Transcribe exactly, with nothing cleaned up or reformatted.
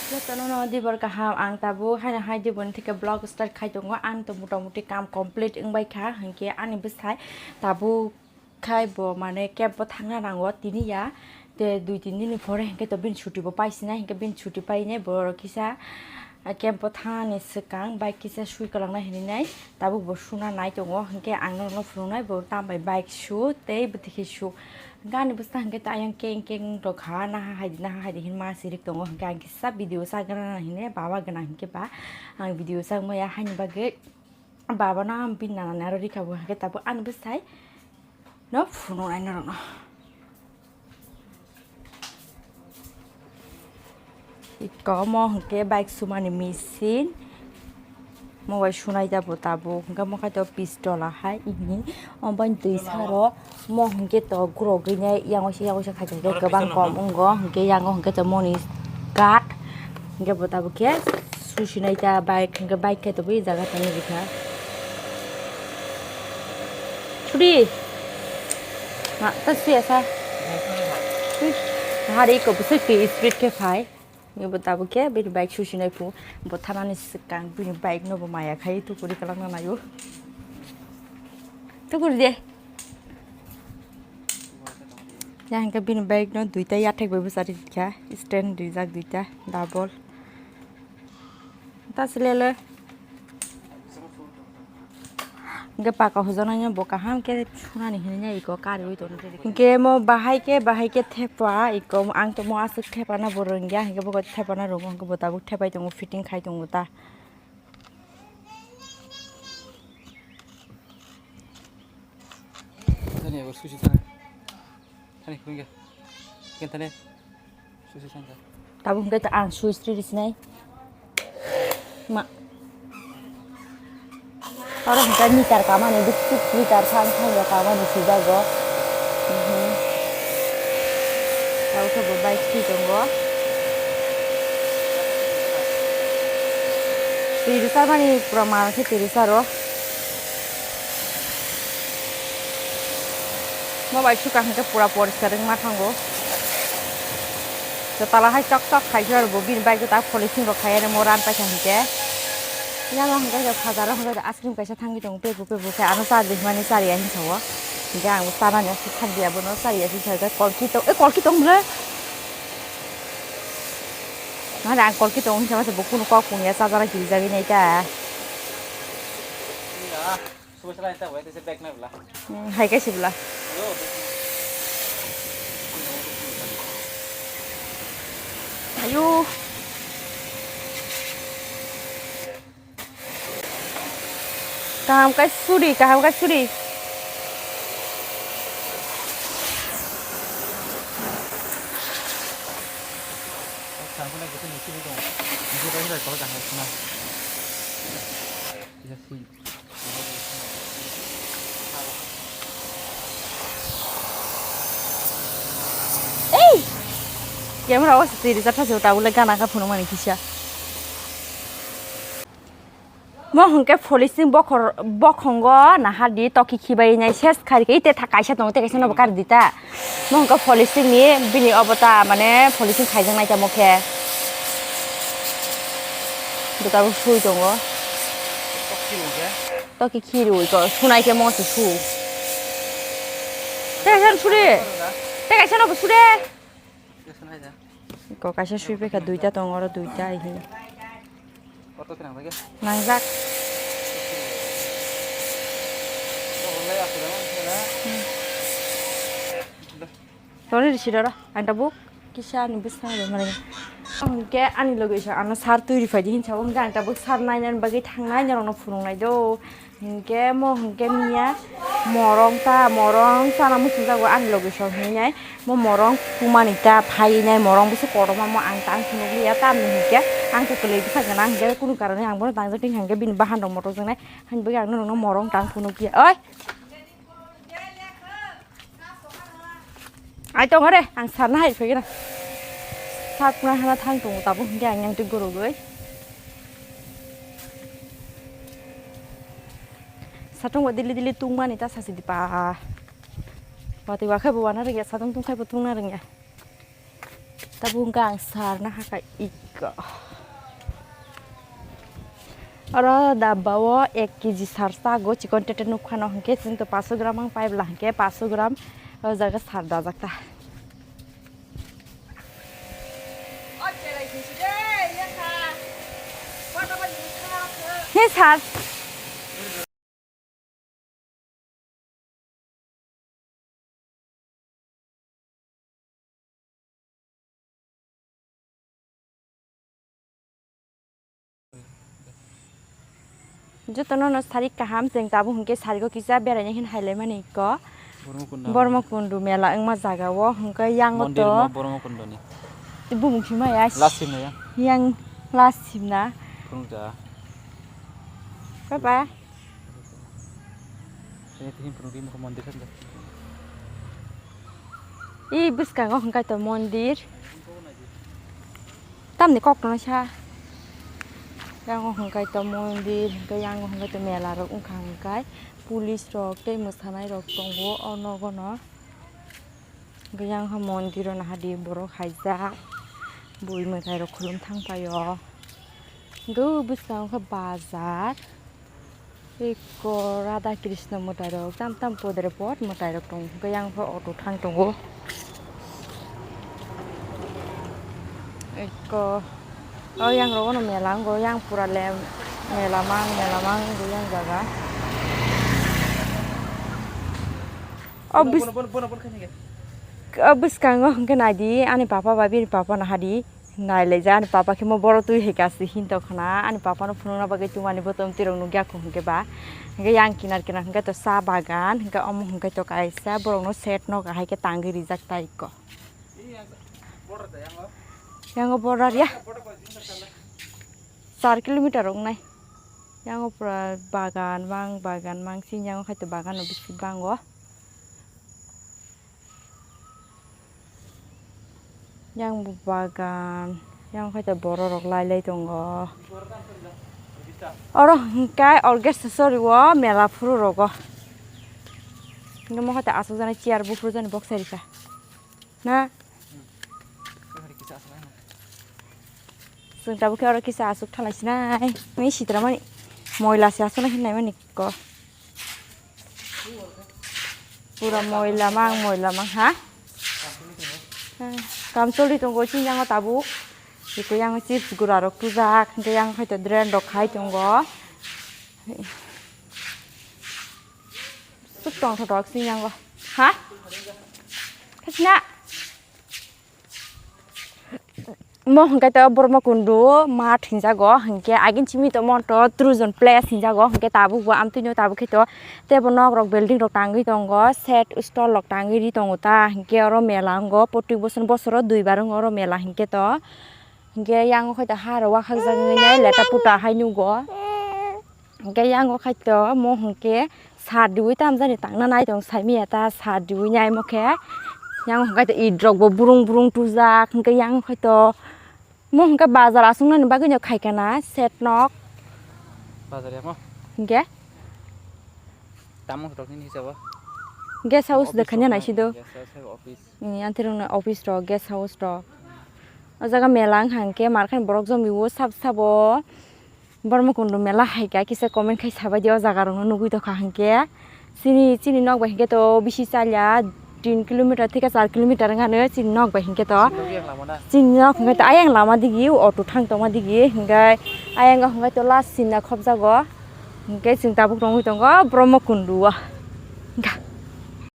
Jotono no dibor kaham, ang tabuk haino hai dibor ni theke vlog start khai tongo. Ang to mota moti kam complete wngbai kha, hinkhe ani bwsai tabuk khai bo mane camp o thangna nango tini ya. Te dui tin dini pore hinkhe to bini chuti bo paisina, hinkhe bini chuti paine bo kisa camp o thangnani swkang bike kisa sui kwlangna hinwi nai. Tabuk bo suna nai tongo, hinkhe ang norokno phunuknai bo tambai bike su tei bwtwi khe su. Hinkhe ani bwskango hinkhe to ayang keng keng rok ha, naha haidi naha haidi hinwi ma sirik tongo, hinkhe ang kisa video chagana hinwi baba gwnang hinkhe ba ang video chagmaya haini bagwi babano ang bini nanani aro rikha bo, hinkhe tabuk ani bwsai no phunuknai norokno. Iko omo hwnkhe bike sumani machine. Mo bai sunai jabo tabuk. Hwnkhe mo khaito pistol ahai ini. Omo bai twi saro mo hwnkhe to gurogwi nai yang waisa yang waisa khaito hwnkhe kwbang kom wngo. Hwnkhe yang o hwnkhe to moni guard. Hwnkhe bo tabuk khe susinai ta bike. Hwnkhe bike khe to bui jaga tangwi rikha. Chudi. Ma, ta suya sa. Ui, hari ko bwswk twi speed khe phai. Ni bo tabuk khe bini bike susinai phu. Bo thanani swkang bini bike no bo maya khai tukuri kwlangna naio. Tukuri de. Ya hwnkhe bini bike no duita yathek bai bwchari kha. Stand rijak duita double. Ta silele. Hingke paka hujana bo kaham ke sunani hinwi iko kariwi tongo. Hingke mo bahai ke, bahai ke thepa iko ang tomo aswk thepa na bo rwngya, hingke bo thepa na rwngya, hingke bo tabuk thepai tongo, fitting khai tongo ta. Thani abo susi thani. Thani khungya. Ken thani. Susi sangka. Tabuk hingke ang sui sri risinai. Ma. Oro hingke meter kamani, bisik meter sang sang ya kamani sijago. Mhm. Tabuk khe bo bike sui tongo. Twi rwsa mani pura mal khe twi rwsa ro. Mo bai suka hwnkhe pura poriskar wngma thango. Jotala hai chok chok khai khe bo bini bike ta polishing rok khai ani mo ran paikha hwnkhe. Yang hwnkhe bazar o hwnkhe ice cream kaisa thangwi tongo pebu pebu khe ano charwi hwnmani chariya hinsa o. Hwnkhe ang chanani aswk thangya bono chariya hinsa hwnkhe kolki tong e kolki tong bwle. Mane ang kolki tong hinsa masa bo kunu kok pungya chajara kirijagwi nai ta. Hai khe sibla. Ayo. Kaham khe suri, kaham khe suri. Ei! Camera o se twi rijak kha se tabuk le gana kha phunukmani kisa. Mo hwnkhe policing bokhor-, bokhongo nahardi toki khibai nai ses kharikhe, ite tha kaisa tongo, tei kaisa nobo kari di ta. Mo hwnkhe policing ni bini obo ta, mane policing khaijaknai tamo khe. Duta bo sui tongo. Toki khiru iko, sunai khe mo se su. Tei kaisa no suri. Tei kaisa nobo suri. Ko kaisa sui pekha duita tongo, oro duita ihi. Nangjak. Toni risi doro, ang tabuk kisa ani bwskango mani. Hwnkhe ani loge sa ano sar twi rifai di hinsa, hwnkhe ang tabuk sar nainani bagwi thangnai norokno phunuknai do. Hinkhe mo hinkhe miya morong ta, morong chana muchungjago ani loge song hinwi nai. Mo morong pumani ta phaiwi nai, morong bwswk kotorma mo ang tang phunukliya, tamni hinkhe ang khe kwlwi bwsa gwnang hinkhe kunu karone ang bono tangjak tong hinkhe bini bahan rok motok jaknai. Haini bagwi ang norokno morong tang phunukliya. Oi! Ai tongo re, ang sarna hai phai gana. Sakna hana thang tongo tabuk hinkhe ang yang twi gorogoi. Satung bo dili dili tungmani ta sasi dipa. Watwi wakhai bo wana rwngya, satung tungkhai bo tungna rwngya. Tabuk hwnkhe ang sar na hakha ikko. Oro dabba o ek kg sar chago, chikon tete nukha no hwnkhe chwng to paanch sho gram ang pai bwla hwnkhe paanch sho gram o jaga sar dajak ta. He sar. Jotono no sari kaham, chwng tabuk hwnkhe sarigo kisa beraina hin hailaimani kok. Bormo Kundu. Bormo Kundu mela wngma jaga o hwnkhe yang o Mondir to mo Bormo Kundu ni. Bumung sima ya. Last sim na ya. Yang last sim na. Phunukja. Bye bye. Tini tini phunukdi mokho mondir khe. I bwskango hwnkhe to mondir. Tamni kok no sa. Yang hwnkhe to mondir, hwnkhe yang hwnkhe to mela rok wngkha hwnkhe. Police rok tei mwsanai rok tongo o nogo no. Hwnkhe yang khe mondir o naha di borok haijak, bui mwtai rok khulum thang pai o. Hwnkhe o bwskango khe bazar, eko Radha Krishna mwtai rok, tam tam podre pod mwtai rok tongo. Hwnkhe yang khe auto thang tongo. Eko o yang rogo no mela wngo, yang pura le mela mang, mela mang wngwi yang jaga. O bwskango hwnkhe naidi, ani papa bai bini papa no hadi nailaijak, ani papa khe mo boro twi hai kasi hin tongkhna, ani papa no phunukna bagwi tumani bo tong twi rok nukya kho hwnkhe ba. Hwnkhe yang kinar kinar hwnkhe to cha bagan, hwnkhe omo hwnkhe to kaisa borok no shed no kahai khe tangwi rijak tai kho. Yang o border ya. Char kilometer wngnai. Yang o pura bagan mang, bagan mang, sini yang o khai to bagan no bisi bango. Yang bo bagan, yang khai to borok rok lai lai tongo. Oro hwnkhe orkestra sori o mela phuru rogo. Hwnkhe mo hai to aswk jani chair buphuru jani boksai rikha. Na? Chwng tabuk khe oro kisa aswk thalai sinai. Mui sitra mani moila se aswk nai hinwi mani ko. Pura moila mang, moila mang ha. Kam choli tongo chini yango tabuk. Eko yang chips gura rok tujak, hwnkhe yang hai to drain rok khai tongo. Suk tong thothok sini yango. Ha? Khasina. Mo hwnkhe to Bormo Kundu math hinjago, hwnkhe agin simi to mo to Trujon Place hinjago, hwnkhe tabuk bo amtwino tabuk khe to tebo nok rok building rok tangwi tongo, set stall rok tangwi ri tongo ta, hwnkhe oro mela wngo, prottek bosor bosoro duibar wngo oro mela hwnkhe to, hwnkhe yang khai to ha rok wakhak jak wngwi nai leta puta hai nugo. Hwnkhe yang o khai to mo hwnkhe sar diui tamjani tangna nai tong saimaya ta sar diui nai mo khe. Yang o hwnkhe to it rok bo burung burung tujak hwnkhe yang o khai to mo hwnkhe bazar aswk nani bagwi no khai kana set nok. Bazar ya mo? Hwnkhe? Tamo rok nini hisabo? Guest house de khanya nai sido. Guest house, office. Ni antirok ni office rok guest house rok. O jaga mela wngkha hwnkhe mar khe borok jombi o sab sabo. Bormo Kundu mela hai kha kisa comment khai sabai di o jaga rok no nugui tongkha hwnkhe. Chini, chini nok bai hwnkhe to bisi chalya tin kilometer thika char kilometer wngano chini nok bai hwnkhe to. Chini nok hwnkhe to ayang lama digi auto thang tongma digi hwnkhe ayang hwnkhe to last sinna khobjago hwnkhe chwng tabuk tongwi tongo Bormo Kundu o.